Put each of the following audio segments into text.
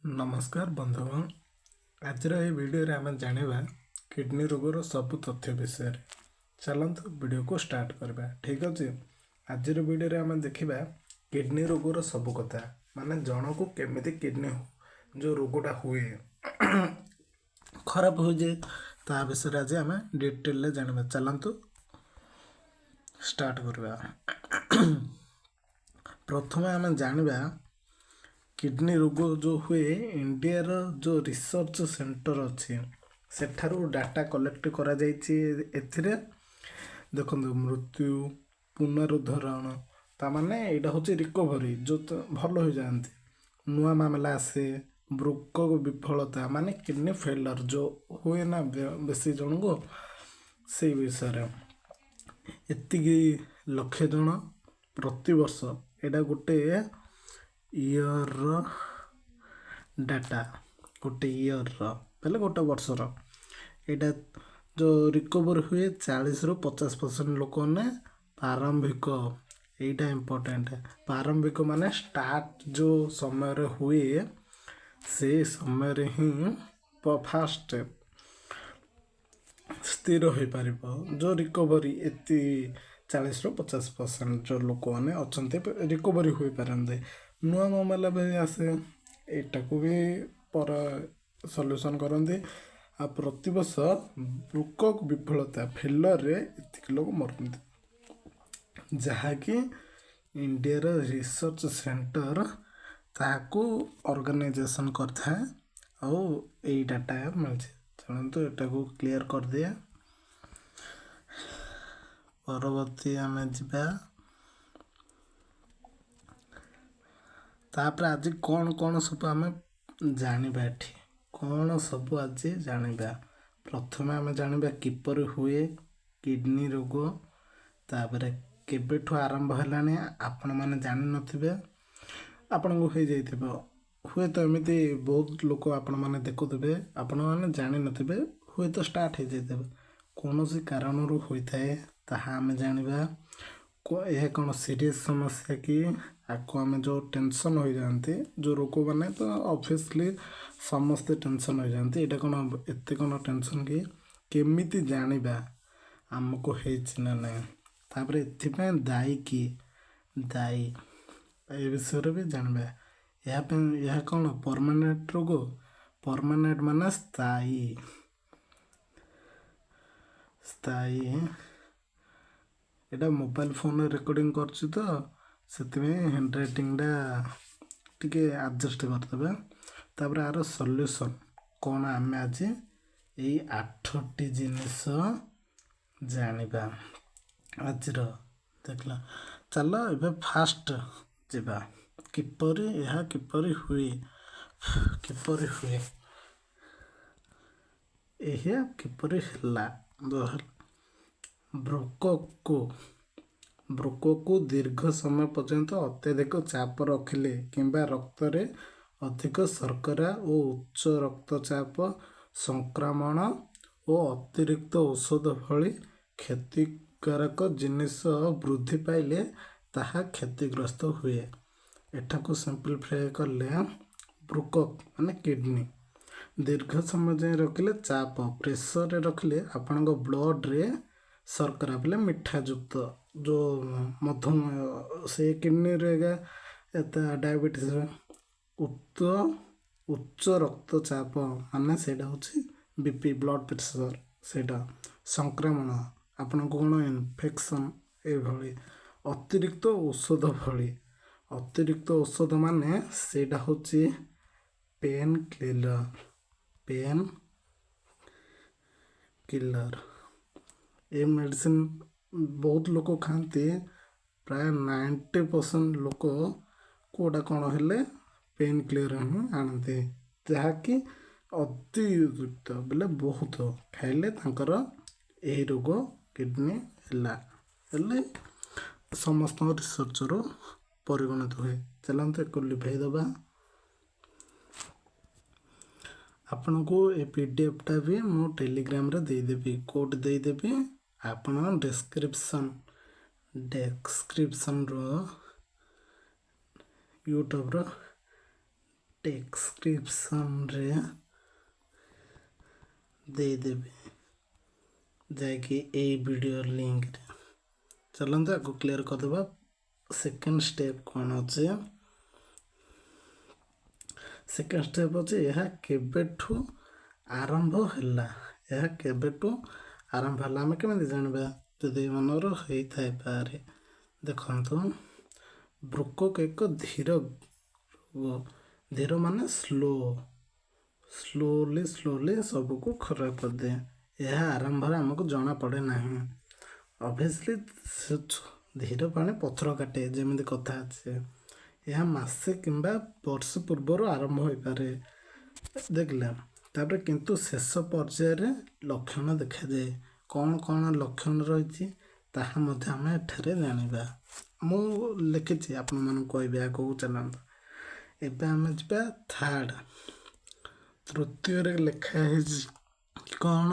ନମସ୍କାର ବନ୍ଧୁଗଣ, ଆଜିର ଏହି ଭିଡ଼ିଓରେ ଆମେ ଜାଣିବା କିଡ଼ନୀ ରୋଗର ସବୁ ତଥ୍ୟ ବିଷୟରେ। ଚାଲନ୍ତୁ, ଭିଡ଼ିଓକୁ ଷ୍ଟାର୍ଟ କରିବା। ଠିକ୍ ଅଛି, ଆଜିର ଭିଡ଼ିଓରେ ଆମେ ଦେଖିବା କିଡ଼ନୀ ରୋଗର ସବୁ କଥା, ମାନେ ଜଣକୁ କେମିତି କିଡ଼ନୀ ଯେଉଁ ରୋଗଟା ହୁଏ, ଖରାପ ହୋଇଯାଏ, ତା ବିଷୟରେ ଆଜି ଆମେ ଡିଟେଲରେ ଜାଣିବା। ଚାଲନ୍ତୁ, ଷ୍ଟାର୍ଟ କରିବା। ପ୍ରଥମେ ଆମେ ଜାଣିବା କିଡ଼ନୀ ରୋଗ ଯେଉଁ ହୁଏ। ଇଣ୍ଡିଆର ଯେଉଁ ରିସର୍ଚ୍ଚ ସେଣ୍ଟର ଅଛି, ସେଠାରୁ ଡାଟା କଲେକ୍ଟ କରାଯାଇଛି। ଏଥିରେ ଦେଖନ୍ତୁ, ମୃତ୍ୟୁ, ପୁନରୁଦ୍ଧରଣ, ତାମାନେ ଏଇଟା ହେଉଛି ରିକଭରି, ଯେଉଁ ଭଲ ହୋଇଯାଆନ୍ତି, ନୂଆ ମାମଲା ଆସେ, ବୃକ୍କ ବିଫଳତା ମାନେ କିଡ଼ନୀ ଫେଲର ଯେଉଁ ହୁଏ ନା ବେଶୀ ଜଣଙ୍କୁ, ସେଇ ବିଷୟରେ। ଏତିକି ଲକ୍ଷ ଜଣ ପ୍ରତିବର୍ଷ। ଏଇଟା ଗୋଟେ ଇୟର୍ର ଡାଟା, ଗୋଟେ ଇୟର୍ର ହେଲେ ଗୋଟେ ବର୍ଷର। ଏଇଟା ଯେଉଁ ରିକଭରି ହୁଏ, 40ରୁ 50% ଲୋକମାନେ ପ୍ରାରମ୍ଭିକ। ଏଇଟା ଇମ୍ପୋର୍ଟାଣ୍ଟ। ପ୍ରାରମ୍ଭିକ ମାନେ ଷ୍ଟାର୍ଟ ଯେଉଁ ସମୟରେ ହୁଏ, ସେ ସମୟରେ ହିଁ ଫାଷ୍ଟ ସ୍ଥିର ହୋଇପାରିବ। ଯେଉଁ ରିକଭରି ଏତି 40ରୁ 50% ଯେଉଁ ଲୋକମାନେ ଅଛନ୍ତି, ରିକଭରି ହୋଇପାରନ୍ତି। ନୂଆ ମାମଲା ବି ଆସେ, ଏଇଟାକୁ ବି ପର ସଲ୍ୟୁସନ୍ କରନ୍ତି। ଆଉ ପ୍ରତିବର୍ଷ ବୃକ୍କ ବିଫଳତା ଫେଲରରେ ଏତିକି ଲୋକ ମରନ୍ତି, ଯାହାକି ଇଣ୍ଡିଆର ରିସର୍ଚ୍ଚ ସେଣ୍ଟର ତାହାକୁ ଅର୍ଗାନାଇଜେସନ୍ କରିଥାଏ ଆଉ ଏଇ ଡାଟା ମିଳିଛି। ଚାଲନ୍ତୁ, ଏଟାକୁ କ୍ଲିୟର କରିଦିଏ। ପରବର୍ତ୍ତୀ ଆମେ ଯିବା। ତାପରେ ଆଜି କ'ଣ କ'ଣ ସବୁ ଆମେ ଜାଣିବା ଏଠି? କ'ଣ ସବୁ ଆଜି ଜାଣିବା? ପ୍ରଥମେ ଆମେ ଜାଣିବା କିପରି ହୁଏ କିଡ଼ନୀ ରୋଗ। ତାପରେ କେବେଠୁ ଆରମ୍ଭ ହେଲାଣି, ଆପଣମାନେ ଜାଣିନଥିବେ, ଆପଣଙ୍କୁ ହେଇଯାଇଥିବ ହୁଏତ। ଏମିତି ବହୁତ ଲୋକ ଆପଣମାନେ ଦେଖୁଥିବେ, ଆପଣମାନେ ଜାଣିନଥିବେ, ହୁଏତ ଷ୍ଟାର୍ଟ ହେଇଯାଇଥିବ। କୌଣସି କାରଣରୁ ହୋଇଥାଏ, ତାହା ଆମେ ଜାଣିବା। ଏହା କ'ଣ ସିରିୟସ୍ ସମସ୍ୟା କି? ଆକୁ ଆମେ ଯେଉଁ ଟେନସନ୍ ହୋଇଯାଆନ୍ତି, ଯେଉଁ ରୋଗମାନେ ତ ଅବଭିୟସଲି ସମସ୍ତେ ଟେନସନ୍ ହୋଇଯାଆନ୍ତି। ଏଇଟା କ'ଣ ଏତେ କ'ଣ ଟେନସନ୍ କି? କେମିତି ଜାଣିବା ଆମକୁ ହେଇଛି ନା ନାହିଁ? ତାପରେ ଏଥିପାଇଁ ଦାୟୀ କି ଦାୟୀ, ଏ ବିଷୟରେ ବି ଜାଣିବା। ଏହା ପାଇଁ ଏହା କ'ଣ ପରମାନେଣ୍ଟ ରୋଗ? ପରମାନେଣ୍ଟ ମାନେ ସ୍ଥାୟୀ। ସ୍ଥାୟୀ। ଏଇଟା ମୋବାଇଲ ଫୋନରେ ରେକର୍ଡ଼ିଂ କରୁଛି ତ, ସେଥିପାଇଁ ହ୍ୟାଣ୍ଡ ରାଇଟିଂଟା ଟିକେ ଆଡ଼ଜଷ୍ଟ କରିଦେବେ। ତାପରେ ଆର ସଲ୍ୟୁସନ୍ କ'ଣ, ଆମେ ଆଜି ଏଇ ଆଠଟି ଜିନିଷ ଜାଣିବା ଆଜିର। ଦେଖିଲା, ଚାଲ ଏବେ ଫାଷ୍ଟ ଯିବା, କିପରି ଏହା କିପରି ହୁଏ? କିପରି ହୁଏ ଏହା? କିପରି ହେଲା? ବୃକ୍କକୁ ଦୀର୍ଘ ସମୟ ପର୍ଯ୍ୟନ୍ତ ଅତ୍ୟଧିକ ଚାପ ରଖିଲେ କିମ୍ବା ରକ୍ତରେ ଅଧିକ ଶର୍କରା ଓ ଉଚ୍ଚ ରକ୍ତଚାପ, ସଂକ୍ରମଣ ଓ ଅତିରିକ୍ତ ଔଷଧ ଭଳି କ୍ଷତିକାରକ ଜିନିଷ ବୃଦ୍ଧି ପାଇଲେ ତାହା କ୍ଷତିଗ୍ରସ୍ତ ହୁଏ। ଏଠାକୁ ସିମ୍ପ୍ଲିଫାଏ କଲେ, ବୃକ୍କ ମାନେ କିଡ଼ନୀ ଦୀର୍ଘ ସମୟ ଯାଏଁ ରଖିଲେ, ଚାପ ପ୍ରେସରରେ ରଖିଲେ, ଆପଣଙ୍କ ବ୍ଲଡ଼ରେ ଶର୍କରା ବୋଲେ ମିଠା ଯୁକ୍ତ ଯେଉଁ ମଧୁମେହ, ସେ କିଡ଼ନୀରେ ଏକା ଏତେ ଡାଇବେଟିସ୍ର, ଉଚ୍ଚ ରକ୍ତଚାପ ମାନେ ସେଇଟା ହେଉଛି ବିପି, ବ୍ଲଡ଼ ପ୍ରେସର ସେଇଟା, ସଂକ୍ରମଣ, ଆପଣଙ୍କୁ କ'ଣ ଇନଫେକ୍ସନ୍ ଏଭଳି, ଅତିରିକ୍ତ ଔଷଧ ଭଳି। ଅତିରିକ୍ତ ଔଷଧ ମାନେ ସେଇଟା ହେଉଛି ପେନ୍ କିଲର। ପେନ୍ କିଲର, ଏ ମେଡ଼ିସିନ ବହୁତ ଲୋକ ଖାଆନ୍ତି। ପ୍ରାୟ 90% ଲୋକ କେଉଁଟା କ'ଣ ହେଲେ ପେନ୍ କିଲର ହିଁ ଆଣନ୍ତି, ଯାହାକି ଅତିରିକ୍ତ ବୋଲେ ବହୁତ ଖାଇଲେ ତାଙ୍କର ଏହି ରୋଗ କିଡ଼ନୀ ହେଲା ହେଲେ ସମସ୍ତଙ୍କ ରିସର୍ଚ୍ଚରୁ ପରିଗଣିତ ହୁଏ। ଚାଲନ୍ତୁ, ଏକୁ ଲିଭେଇ ଦେବା। ଆପଣଙ୍କୁ ଏ ପିଡିଏଫ୍ଟା ବି ମୁଁ ଟେଲିଗ୍ରାମରେ ଦେଇଦେବି। କେଉଁଠି ଦେଇଦେବି? ଆପଣ ଡେସ୍କ୍ରିପସନ୍ର, ୟୁଟ୍ୟୁବ୍ର ଡେସ୍କ୍ରିପସନ୍ରେ ଦେଇଦେବି ଯାଇକି ଏଇ ଭିଡ଼ିଓ ଲିଙ୍କରେ। ଚାଲନ୍ତୁ, ଆକୁ କ୍ଲିୟର୍ କରିଦେବା। ସେକେଣ୍ଡ ଷ୍ଟେପ୍ କ'ଣ ଅଛି? ସେକେଣ୍ଡ ଷ୍ଟେପ୍ ଅଛି, ଏହା କେବେଠୁ ଆରମ୍ଭ ହେଲା? ଏହା କେବେଠୁ ଆରମ୍ଭ ହେଲା, ଆମେ କେମିତି ଜାଣିବା ଯଦି ମନର ହେଇଥାଇପାରେ? ଦେଖନ୍ତୁ, ବୃକକ ଏକ ଧୀର ରୋଗ। ଧୀର ମାନେ ସ୍ଲୋ, ସ୍ଲୋଲି ସ୍ଲୋଲି ସବୁକୁ ଖରାପ କରିଦିଏ। ଏହା ଆରମ୍ଭରେ ଆମକୁ ଜଣାପଡ଼େ ନାହିଁ। ଅବଭିୟସଲି, ଧୀର ପାଣି ପଥର କାଟେ ଯେମିତି କଥା ଅଛି। ଏହା ମାସେ କିମ୍ବା ବର୍ଷ ପୂର୍ବରୁ ଆରମ୍ଭ ହୋଇପାରେ, ଦେଖିଲେ। ତାପରେ କିନ୍ତୁ ଶେଷ ପର୍ଯ୍ୟାୟରେ ଲକ୍ଷଣ ଦେଖାଯାଏ। କ'ଣ କ'ଣ ଲକ୍ଷଣ ରହିଛି, ତାହା ମଧ୍ୟ ଆମେ ଏଠାରେ ଜାଣିବା। ମୁଁ ଲେଖିଛି, ଆପଣମାନଙ୍କୁ କହିବି। ଆଗକୁ ଚାଲନ୍ତୁ। ଏବେ ଆମେ ଯିବା ଥାର୍ଡ଼, ତୃତୀୟରେ ଲେଖା ହେଇଛି କ'ଣ?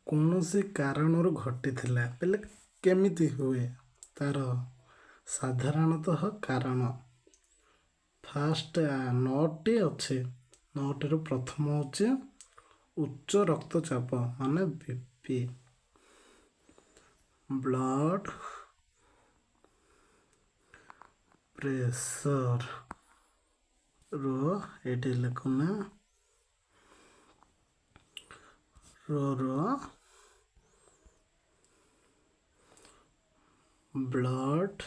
କୌଣସି କାରଣରୁ ଘଟିଥିଲା ବେଲେ କେମିତି ହୁଏ? ତାର ସାଧାରଣତଃ କାରଣ ଫାଷ୍ଟ ନଅଟି ଅଛି। ନଅଟିରୁ ପ୍ରଥମ ହେଉଛି ଉଚ୍ଚ ରକ୍ତଚାପ, ମାନେ ବିପି, ବ୍ଲଡ଼ ପ୍ରେସର ର। ଏଇଠି ଲେଖୁନା ର ବ୍ଲଡ଼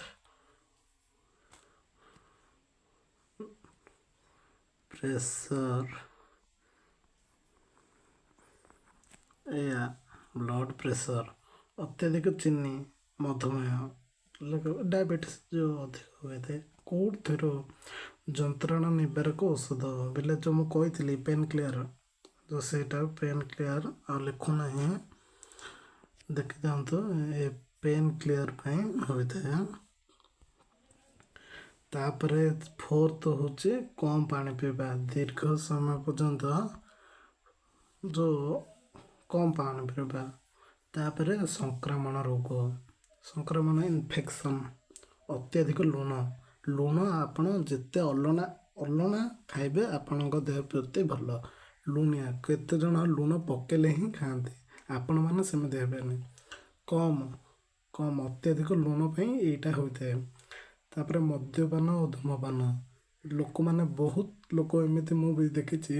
ପ୍ରେସର, ଏଇଆ ବ୍ଲଡ଼ ପ୍ରେସର। ଅତ୍ୟଧିକ ଚିନି, ମଧୁମେହ, ଡାଇବେଟିସ୍ ଯେଉଁ ଅଧିକ ହୋଇଥାଏ। କେଉଁଥିରୁ ଯନ୍ତ୍ରଣା ନିବାରକ ଔଷଧ ବେଲେ ଯେଉଁ ମୁଁ କହିଥିଲି ପେନ୍ କ୍ଲିୟର ଯେଉଁ, ସେଇଟା ପେନ୍ କ୍ଲିୟର। ଆଉ ଲେଖୁନାହିଁ, ଦେଖିଦିଅନ୍ତୁ। ଏ ପେନ୍ କ୍ଲିୟର ପାଇଁ ହୋଇଥାଏ। ତାପରେ ଫୋର୍ଥ ହେଉଛି କମ୍ ପାଣି ପିଇବା, ଦୀର୍ଘ ସମୟ ପର୍ଯ୍ୟନ୍ତ ଯେଉଁ କମ୍ ପାଣି ପିଇବା। ତାପରେ ସଂକ୍ରମଣ ରୋଗ, ସଂକ୍ରମଣ, ଇନଫେକ୍ସନ୍। ଅତ୍ୟଧିକ ଲୁଣ। ଲୁଣ ଆପଣ ଯେତେ ଅଲଣା ଅଲଣା ଖାଇବେ, ଆପଣଙ୍କ ଦେହ ପ୍ରତି ଭଲ। ଲୁଣିଆ, କେତେ ଜଣ ଲୁଣ ପକେଇଲେ ହିଁ ଖାଆନ୍ତି। ଆପଣମାନେ ସେମିତି ହେବେନି। କମ୍ କମ୍, ଅତ୍ୟଧିକ ଲୁଣ ପାଇଁ ଏଇଟା ହୋଇଥାଏ। ତାପରେ ମଦ୍ୟପାନ ଓ ଧୂମପାନ। ଲୋକମାନେ, ବହୁତ ଲୋକ ଏମିତି ମୁଁ ବି ଦେଖିଛି,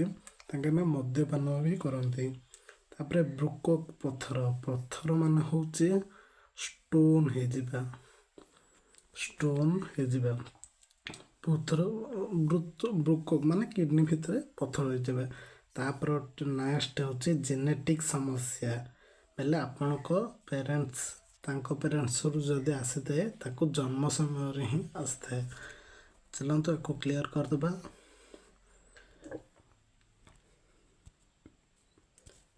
ତାଙ୍କେ ମଦ୍ୟପାନ ବି କରନ୍ତି। ତାପରେ ବୃକକ ପଥର। ପଥର ମାନେ ହେଉଛି ଷ୍ଟୋନ୍ ହେଇଯିବା, ଷ୍ଟୋନ୍ ହେଇଯିବା। ପଥର ବୃକକ ମାନେ କିଡ଼ନୀ ଭିତରେ ପଥର ହେଇଯିବା। ତାପରେ ନେକ୍ସଟ ହେଉଛି ଜେନେଟିକ୍ ସମସ୍ୟା ବେଲେ ଆପଣଙ୍କ ପ୍ୟାରେଣ୍ଟସ୍, ତାଙ୍କ ପ୍ୟାରେଣ୍ଟସ୍ରୁ ଯଦି ଆସିଥାଏ, ତାକୁ ଜନ୍ମ ସମୟରେ ହିଁ ଆସିଥାଏ। ଚାଲନ୍ତୁ, ଏକୁ କ୍ଲିୟର କରିଦେବା।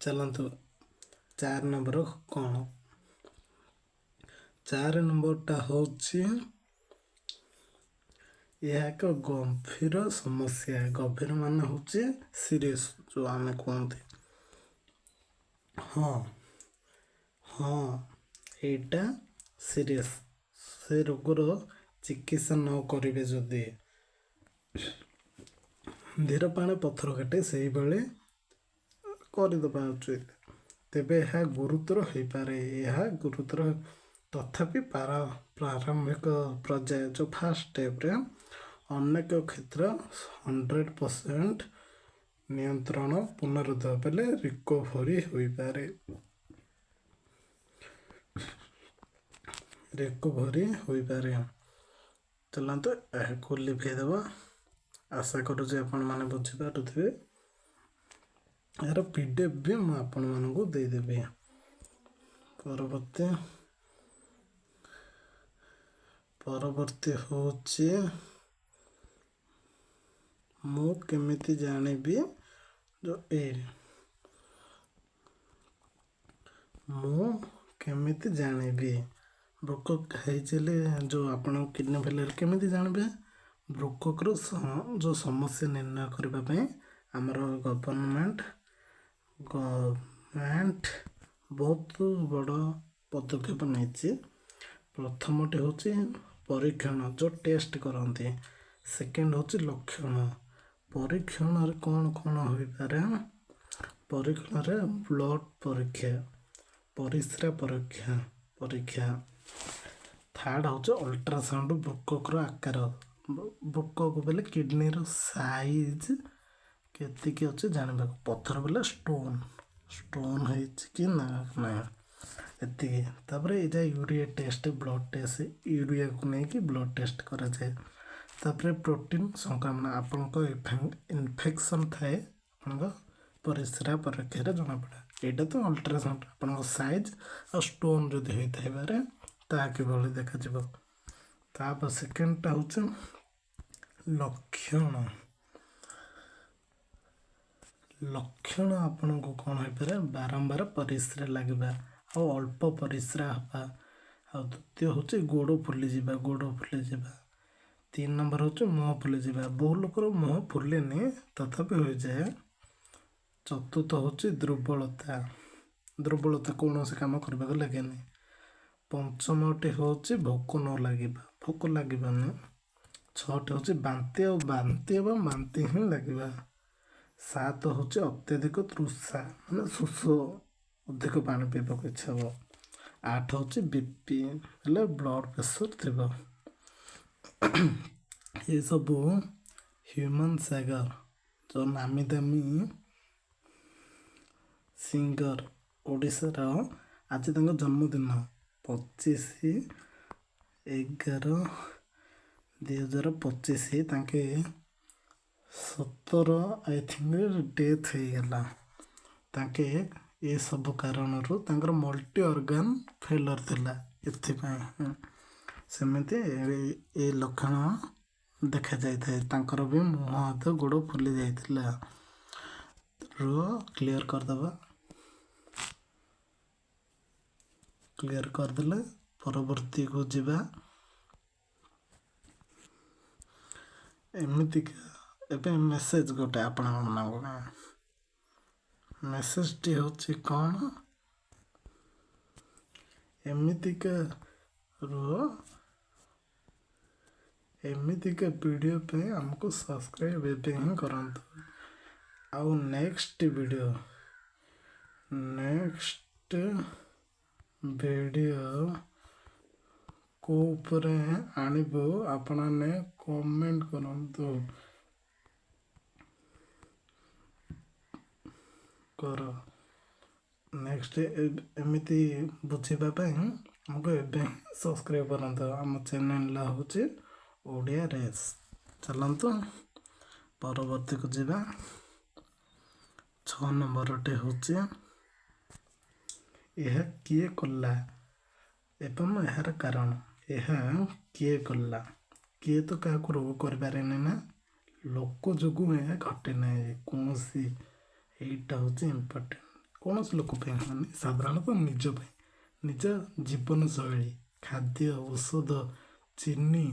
ଚାଲନ୍ତୁ, 4 ନମ୍ବର କ'ଣ? 4 ନମ୍ବରଟା ହେଉଛି, ଏହା ଏକ ଗମ୍ଭୀର ସମସ୍ୟା। ଗମ୍ଭୀର ମାନେ ହେଉଛି ସିରିୟସ୍ ଯେଉଁ ଆମେ କୁହନ୍ତି। ହଁ, ଏଇଟା ସିରିୟସ୍। ସେ ରୋଗର ଚିକିତ୍ସା ନ କରିବେ ଯଦି, ଧୀର ପାଣି ପଥର କାଟେ, ସେଇଭଳି କରିଦେବା ଉଚିତ। ତେବେ ଏହା ଗୁରୁତର ହୋଇପାରେ। ଏହା ଗୁରୁତର, ତଥାପି ପ୍ରାରମ୍ଭିକ ପର୍ଯ୍ୟାୟ ଯେଉଁ ଫାଷ୍ଟ ଷ୍ଟେପ୍ରେ ଅନେକ କ୍ଷେତ୍ର 100% ନିୟନ୍ତ୍ରଣ, ପୁନରୁଦ୍ଧାର ବେଲେ ରିକଭରି ହୋଇପାରେ, ରିକଭରି ହୋଇପାରେ। ଚାଲନ୍ତୁ, ଏହାକୁ ଲିଭେଇଦେବା। ଆଶା କରୁଛି ଆପଣମାନେ ବୁଝିପାରୁଥିବେ। ଏହାର ପିଡିଏଫ୍ ବି ମୁଁ ଆପଣମାନଙ୍କୁ ଦେଇଦେବି। ପରବର୍ତ୍ତୀ ହେଉଛି, ମୁଁ କେମିତି ଜାଣିବି ଯେଉଁ ଏ ମୁଁ କେମିତି ଜାଣିବି ବୃକକ ହେଇଛି ହେଲେ, ଯେଉଁ ଆପଣ କିଡ଼ନୀ ଫେଲିୟର କେମିତି ଜାଣିବେ? ବୃକକର ଯେଉଁ ସମସ୍ୟା ନିର୍ଣ୍ଣୟ କରିବା ପାଇଁ ଆମର ଗଭର୍ଣ୍ଣମେଣ୍ଟ ବହୁତ ବଡ଼ ପଦକ୍ଷେପ ନେଇଛି। ପ୍ରଥମଟି ହେଉଛି ପରୀକ୍ଷଣ, ଯେଉଁ ଟେଷ୍ଟ କରନ୍ତି। ସେକେଣ୍ଡ ହେଉଛି ଲକ୍ଷଣ। ପରୀକ୍ଷଣରେ କ'ଣ କ'ଣ ହୋଇପାରେ? ପରୀକ୍ଷଣରେ ବ୍ଲଡ଼ ପରୀକ୍ଷା, ପରିସ୍ରା ପରୀକ୍ଷା। ଥାର୍ଡ଼ ହେଉଛି ଅଲ୍ଟ୍ରାସାଉଣ୍ଡ, ବୃକକର ଆକାର। ବୃକକ ବୋଲେ କିଡ଼ନୀର ସାଇଜ୍ କେତିକି ଅଛି ଜାଣିବାକୁ। ପଥର ବୋଲେ ଷ୍ଟୋନ୍, ଷ୍ଟୋନ୍ ହେଇଛି କି ନା ନାହିଁ, ଏତିକି। ତାପରେ ଏଇଟା ୟୁରିଆ ଟେଷ୍ଟ, ବ୍ଲଡ଼ ଟେଷ୍ଟ, ୟୁରିଆକୁ ନେଇକି ବ୍ଲଡ଼ ଟେଷ୍ଟ କରାଯାଏ। ତାପରେ ପ୍ରୋଟିନ୍ ସଂକ୍ରମଣ, ଆପଣଙ୍କ ଇନଫେକ୍ସନ୍ ଥାଏ, ଆପଣଙ୍କ ପରିସ୍ରା ପରୀକ୍ଷାରେ ଜଣାପଡ଼େ। ଏଇଟା ତ ଅଲ୍ଟ୍ରାସାଉଣ୍ଡ, ଆପଣଙ୍କ ସାଇଜ୍ ଆଉ ଷ୍ଟୋନ୍ ଯଦି ହୋଇଥାଇପାରେ, ତାହା କିଭଳି ଦେଖାଯିବ। ତାପରେ ସେକେଣ୍ଡଟା ହେଉଛି ଲକ୍ଷଣ। ଲକ୍ଷଣ ଆପଣଙ୍କୁ କ'ଣ ହୋଇପାରେ? ବାରମ୍ବାର ପରିସ୍ରା ଲାଗିବା ଆଉ ଅଳ୍ପ ପରିସ୍ରା ହେବା। ଆଉ ଦ୍ୱିତୀୟ ହେଉଛି ଗୋଡ଼ ଫୁଲିଯିବା, ଗୋଡ଼ ଫୁଲିଯିବା। 3 ନମ୍ବର ହେଉଛି ମୁହଁ ଫୁଲିଯିବା। ବହୁ ଲୋକର ମୁହଁ ଫୁଲେନି, ତଥାପି ହୋଇଯାଏ। ଚତୁର୍ଥ ହେଉଛି ଦୁର୍ବଳତା, ଦୁର୍ବଳତା, କୌଣସି କାମ କରିବାକୁ ଲାଗେନି। ପଞ୍ଚମଟି ହେଉଛି ଭୋକ ନ ଲାଗିବା, ଭୋକ ଲାଗିବନି। ଛଅଟି ହେଉଛି ବାନ୍ତି, ଆଉ ବାନ୍ତି ଏବଂ ବାନ୍ତି ହିଁ ଲାଗିବା। 7 ହେଉଛି ଅତ୍ୟଧିକ ତୃଷା, ମାନେ ଶୋଷ, ଅଧିକ ପାଣି ପିଇବାକୁ ଇଚ୍ଛା ହେବ। 8 ହେଉଛି ବିପି ହେଲେ ବ୍ଲଡ଼ ପ୍ରେସର ଥିବ। ଏସବୁ ହ୍ୟୁମାନ ସାଗର, ଯେଉଁ ନାମୀ ଦାମୀ ସିଙ୍ଗର ଓଡ଼ିଶାର, ଆଜି ତାଙ୍କ ଜନ୍ମଦିନ 25/11/2025। ତାଙ୍କେ 17 I think death ହେଇଗଲା। ତାଙ୍କେ ଏସବୁ କାରଣରୁ, ତାଙ୍କର ମଲ୍ଟି ଅର୍ଗାନ୍ ଫେଲର୍ ଥିଲା, ଏଥିପାଇଁ ସେମିତି ଏ ଲକ୍ଷଣ ଦେଖାଯାଇଥାଏ। ତାଙ୍କର ବି ମୁହଁ, ହାତ, ଗୋଡ଼ ଫୁଲି ଯାଇଥିଲା। ରୁହ, କ୍ଲିଅର୍ କରିଦେବା। କ୍ଲିଅର୍ କରିଦେଲେ ପରବର୍ତ୍ତୀକୁ ଯିବା। ଏମିତିକା ଏବେ ମେସେଜ୍ ଗୋଟେ ଆପଣଙ୍କ ମାନଙ୍କୁ। ମେସେଜଟି ହେଉଛି କ'ଣ? ଏମିତିକା, ରୁହ, ଏମିତିକା ଭିଡ଼ିଓ ପାଇଁ ଆମକୁ ସବସ୍କ୍ରାଇବ୍ ଏବେ ହିଁ କରନ୍ତୁ। ଆଉ ନେକ୍ସଟ ଭିଡ଼ିଓ କେଉଁ ଉପରେ ଆଣିବୁ, ଆପଣମାନେ କମେଣ୍ଟ କରନ୍ତୁ। କର ନେକ୍ସଟ। ଏମିତି ବୁଝିବା ପାଇଁ ଆମକୁ ଏବେ ହିଁ ସବସ୍କ୍ରାଇବ୍ କରନ୍ତୁ। ଆମ ଚ୍ୟାନେଲଟା ହେଉଛି ଓଡ଼ିଆ ରେସ୍। ଚାଲନ୍ତୁ, ପରବର୍ତ୍ତୀକୁ ଯିବା। 6 ନମ୍ବରଟି ହେଉଛି ଏହା କିଏ କଲା ଏବଂ ଏହାର କାରଣ। ଏହା କିଏ କଲା? କିଏ ତ କାହାକୁ ରୋଗ କରିପାରେନି ନା, ଲୋକ ଯୋଗୁଁ ଏହା ଘଟେ ନାହିଁ କୌଣସି। ଏଇଟା ହେଉଛି ଇମ୍ପୋର୍ଟାଣ୍ଟ। କୌଣସି ଲୋକ ପାଇଁ ମାନେ ସାଧାରଣତଃ ନିଜ ପାଇଁ, ନିଜ ଜୀବନଶୈଳୀ, ଖାଦ୍ୟ, ଔଷଧ, ଚିନି,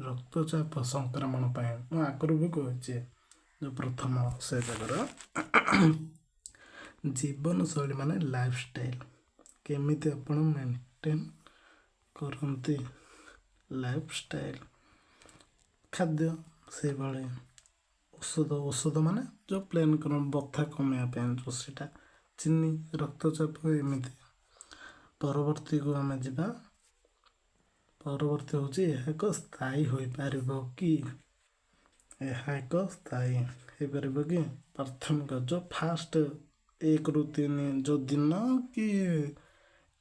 ରକ୍ତଚାପ, ସଂକ୍ରମଣ ପାଇଁ। ମୁଁ ଆଗରୁ ବି କହିଛି, ଯେଉଁ ପ୍ରଥମ ସେ ଜାଗାର ଜୀବନଶୈଳୀ ମାନେ ଲାଇଫଷ୍ଟାଇଲ୍, କେମିତି ଆପଣ ମେଣ୍ଟେନ୍ କରନ୍ତି ଲାଇଫଷ୍ଟାଇଲ୍, ଖାଦ୍ୟ ସେଇଭଳି, ଔଷଧ, ଔଷଧ ମାନେ ଯେଉଁ ପ୍ଲେନ୍ ବଥା କମେଇବା ପାଇଁ ଯେଉଁ ସେଇଟା, ଚିନି, ରକ୍ତଚାପ, ଏମିତି। ପରବର୍ତ୍ତୀକୁ ଆମେ ଯିବା। ପରବର୍ତ୍ତୀ ହେଉଛି ଏହା ଏକ ସ୍ଥାୟୀ ହୋଇପାରିବ କି? ଏହା ଏକ ସ୍ଥାୟୀ ହେଇପାରିବ କି? ପ୍ରାଥମିକ ଯେଉଁ ଫାଷ୍ଟ 1ରୁ 3 ଯେଉଁ ଦିନ କି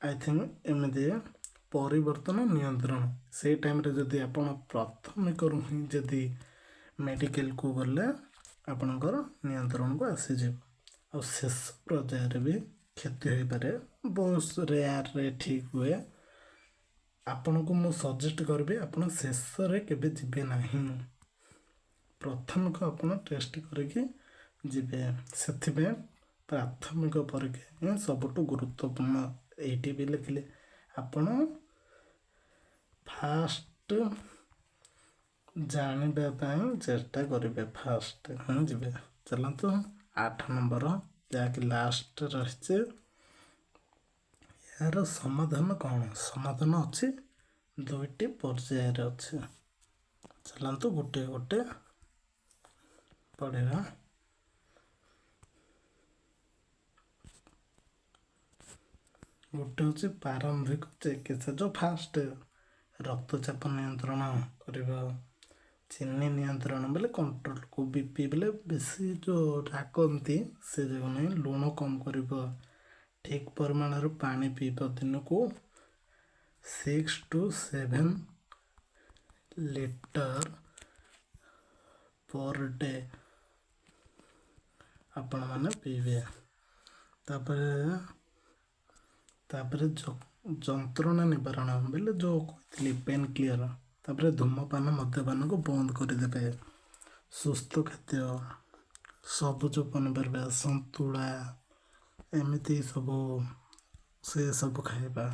I think ଏମିତି ପରିବର୍ତ୍ତନ ନିୟନ୍ତ୍ରଣ। ସେଇ ଟାଇମ୍ରେ ଯଦି ଆପଣ ପ୍ରାଥମିକରୁ ହିଁ ଯଦି ମେଡ଼ିକାଲକୁ ଗଲେ, ଆପଣଙ୍କର ନିୟନ୍ତ୍ରଣକୁ ଆସିଯିବ। ଆଉ ଶେଷ ପର୍ଯ୍ୟାୟରେ ବି କ୍ଷତି ହୋଇପାରେ, ବହୁତ ରେୟାରରେ ଠିକ୍ ହୁଏ। ଆପଣଙ୍କୁ ମୁଁ ସଜେଷ୍ଟ କରିବି, ଆପଣ ଶେଷରେ କେବେ ଯିବେ ନାହିଁ, ପ୍ରାଥମିକ ଆପଣ ଟେଷ୍ଟ କରିକି ଯିବେ। ସେଥିପାଇଁ ପ୍ରାଥମିକ ପରୀକ୍ଷା ହିଁ ସବୁଠୁ ଗୁରୁତ୍ୱପୂର୍ଣ୍ଣ। ଏଇଠି ବି ଲେଖିଲେ, ଆପଣ ଫାଷ୍ଟ ଜାଣିବା ପାଇଁ ଚେଷ୍ଟା କରିବେ, ଫାଷ୍ଟ ହିଁ ଯିବେ। ଚାଲନ୍ତୁ, 8 ନମ୍ବର, ଯାହାକି ଲାଷ୍ଟ ରହିଛି। ଏହାର ସମାଧାନ କ'ଣ? ସମାଧାନ ଅଛି, ଦୁଇଟି ପର୍ଯ୍ୟାୟରେ ଅଛି। ଚାଲନ୍ତୁ, ଗୋଟେ ଗୋଟେ ପଢ଼ିବା। ଗୋଟେ ହେଉଛି ପ୍ରାରମ୍ଭିକ ଚିକିତ୍ସା, ଯେଉଁ ଫାଷ୍ଟ ରକ୍ତଚାପ ନିୟନ୍ତ୍ରଣ କରିବ, ଚିନି ନିୟନ୍ତ୍ରଣ ବେଲେ କଣ୍ଟ୍ରୋଲକୁ, ବି ପି ବେଲେ ବେଶୀ ଯେଉଁ ରାଗନ୍ତି ସେ ଯାକ ନାହିଁ, ଲୁଣ କମ୍ କରିବ, ଠିକ୍ ପରିମାଣର ପାଣି ପିଇବ, ଦିନକୁ 6 to 7 litre per day ଆପଣମାନେ ପିଇବେ। ତାପରେ ଯନ୍ତ୍ରଣା ନିବାରଣ ବେଲେ ଯେଉଁ କହିଥିଲି ପେନ୍ କିଲର୍। ତାପରେ ଧୂମପାନ, ମଦ୍ୟପାନକୁ ବନ୍ଦ କରିଦେବେ। ସୁସ୍ଥ ଖାଦ୍ୟ, ସବୁଜ ପନିପରିବା, ସନ୍ତୁଳା, ଏମିତି ସବୁ ସେ ସବୁ ଖାଇବା,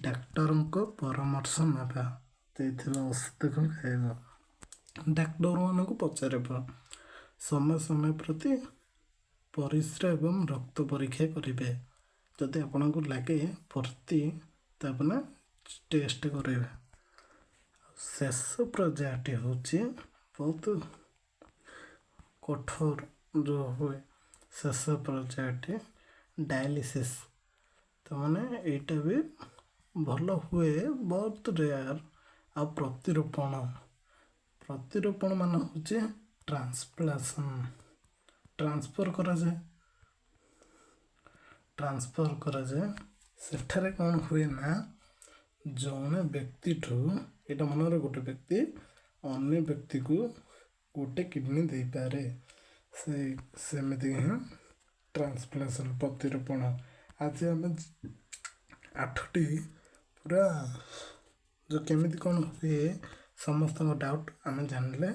ଡାକ୍ତରଙ୍କ ପରାମର୍ଶ ନେବା, ଦେଇଥିବା ଔଷଧକୁ ଖାଇବା, ଡାକ୍ତରମାନଙ୍କୁ ପଚାରିବା, ସମୟ ସମୟ ପ୍ରତି ପରିସ୍ରା ଏବଂ ରକ୍ତ ପରୀକ୍ଷା କରିବେ। ଯଦି ଆପଣଙ୍କୁ ଲାଗେ ପ୍ରତି ତାପରେ ଟେଷ୍ଟ କରିବେ। ଶେଷ ପର୍ଯ୍ୟାୟଟି ହେଉଛି ବହୁତ କଠୋର ଯେଉଁ ହୁଏ, ଶେଷ ପର୍ଯ୍ୟାୟଟି ଡାୟାଲିସିସ୍। ତାମାନେ ଏଇଟା ବି ଭଲ ହୁଏ, ବହୁତ ରେୟାର। ଆଉ ପ୍ରତିରୋପଣ। ପ୍ରତିରୋପଣ ମାନେ ହେଉଛି ଟ୍ରାନ୍ସପ୍ଲାସନ୍, ଟ୍ରାନ୍ସଫର୍ କରାଯାଏ, ଟ୍ରାନ୍ସଫର୍ କରାଯାଏ। ସେଠାରେ କ'ଣ ହୁଏ ନା, ଜଣେ ବ୍ୟକ୍ତିଠୁ, ଏଇଟା ମନରେ, ଗୋଟେ ବ୍ୟକ୍ତି ଅନ୍ୟ ବ୍ୟକ୍ତିକୁ ଗୋଟେ କିଡ଼ନୀ ଦେଇପାରେ। ସେ ସେମିତି ହିଁ ଟ୍ରାନ୍ସପ୍ଲାଣ୍ଟେସନ୍, ପ୍ରତିରୋପଣ। ଆଜି ଆମେ ଆଠଟି ପୁରା ଯେଉଁ କେମିତି କ'ଣ ହୁଏ, ସମସ୍ତଙ୍କ ଡାଉଟ୍ ଆମେ ଜାଣିଲେ।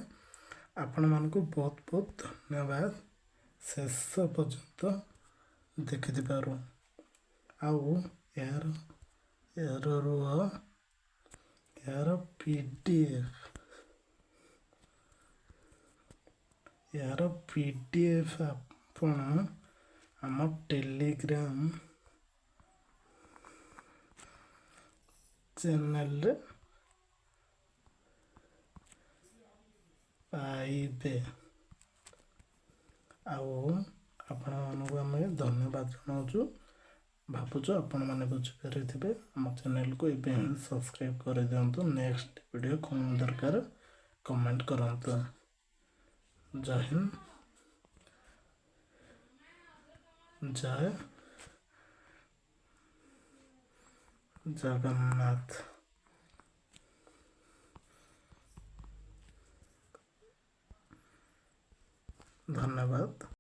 ଆପଣମାନଙ୍କୁ ବହୁତ ବହୁତ ଧନ୍ୟବାଦ ଶେଷ ପର୍ଯ୍ୟନ୍ତ ଦେଖିଥିବାରୁ। ଆଉ ଏହାର ରୁହ, ଏହାର ପି ଡି ଏଫ୍ ଆପଣ ଆମ ଟେଲିଗ୍ରାମ ଚ୍ୟାନେଲରେ ପାଇବେ। ଆଉ ଆପଣମାନଙ୍କୁ ଆମେ ଧନ୍ୟବାଦ ଜଣାଉଛୁ। ଭାବୁଛୁ ଆପଣମାନେ ବୁଝିପାରିଥିବେ। ଆମ ଚ୍ୟାନେଲକୁ ଏବେ ହିଁ ସବସ୍କ୍ରାଇବ୍ କରିଦିଅନ୍ତୁ। ନେକ୍ସଟ ଭିଡ଼ିଓ କ'ଣ ଦରକାର, କମେଣ୍ଟ କରନ୍ତୁ। ଜୟ ହିନ୍ଦ, ଜୟ ଜଗନ୍ନାଥ। ଧନ୍ୟବାଦ।